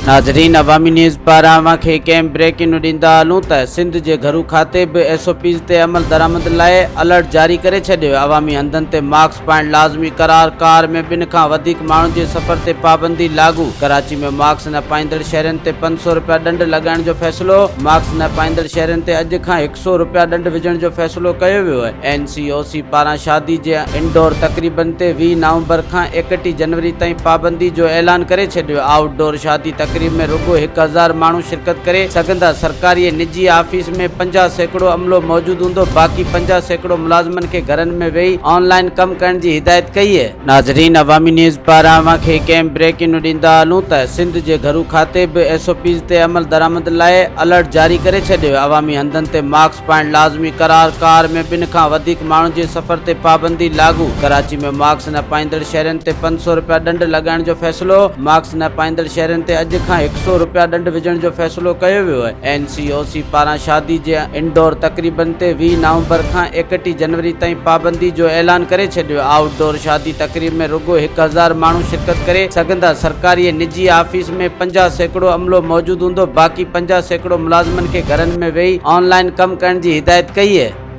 ناظرين عوامي نيوز پاران اوهان کي هڪ اهم بريڪنگ ڏيندا هلون ته سنڌ جي گهرو کاتي به ايس او پيز تي عمل درآمد لاء الرٽ جاري ڪري ڇڏيو، عوامي هنڌن تي ماسڪ پائڻ لازمي قرار، ڪار ۾ ٻن کان وڌيڪ ماڻهن جي سفر تي پابندي لاڳو، ڪراچي ۾ ماسڪ نه پائيندڙ شهرين تي 500 رپيا ڏنڊ لڳائڻ جو فيصلو، ماسڪ نه پائيندڙ شهرين تي اڄ کان هڪ سئو رپيا ڏنڊ وجهڻ جو فيصلو ڪيو ويو آهي. اين سي او سي پاران شادي جي انڊور تقريبن تي 20 نومبر کان 31 جنوري تائين پابندي جو اعلان ڪري ڇڏيو. آئوٽ ڊور شادي تقريب ۾ رڳو 1000 ماڻهو شرڪت ڪري سگهندا. سرڪاري ۽ نجي آفيس ۾ 50% عملو موجود هوندو، باقي 50% ملازمن کي گهرن ۾ ويهي آن لائن ڪم ڪرڻ جي هدايت ڪئي. ناظرين عوامي نيوز پاران اوهان کي هڪ اهم بريڪنگ ڏيندا هلون ته سنڌ جي گهرو کاتي به ايس او پيز تي عمل درآمد لاء الرٽ جاري ڪري ڇڏيو، عوامي هنڌن تي ماسڪ پائڻ لازمي قرار، ڪار ۾ ٻن کان وڌيڪ ماڻهن جي سفر تي پابندي لاڳو، ڪراچي ۾ ماسڪ نه پائيندڙ شهرين تي 500 رپيا ڏنڊ لڳائڻ جو فيصلو، ماسڪ نه پائيندڙ شهرين تي اڄ کان هڪ سئو رپيا ڏنڊ وجهڻ جو فيصلو ڪيو ويو آهي. اين سي او سي پاران شادي جي انڊور تقريبن تي 20 نومبر کان 31 جنوري تائين پابندي جو اعلان ڪري ڇڏيو، آئوٽ ڊور شادي تقريب ۾ رڳو 1000 ماڻهو شرڪت ڪري سگهندا، سرڪاري ۽ نجي آفيس ۾ 50% عملو موجود هوندو، باقي 50% ملازمن کي گهرن ۾ ويهي آن لائن ڪم ڪرڻ جي هدايت ڪئي.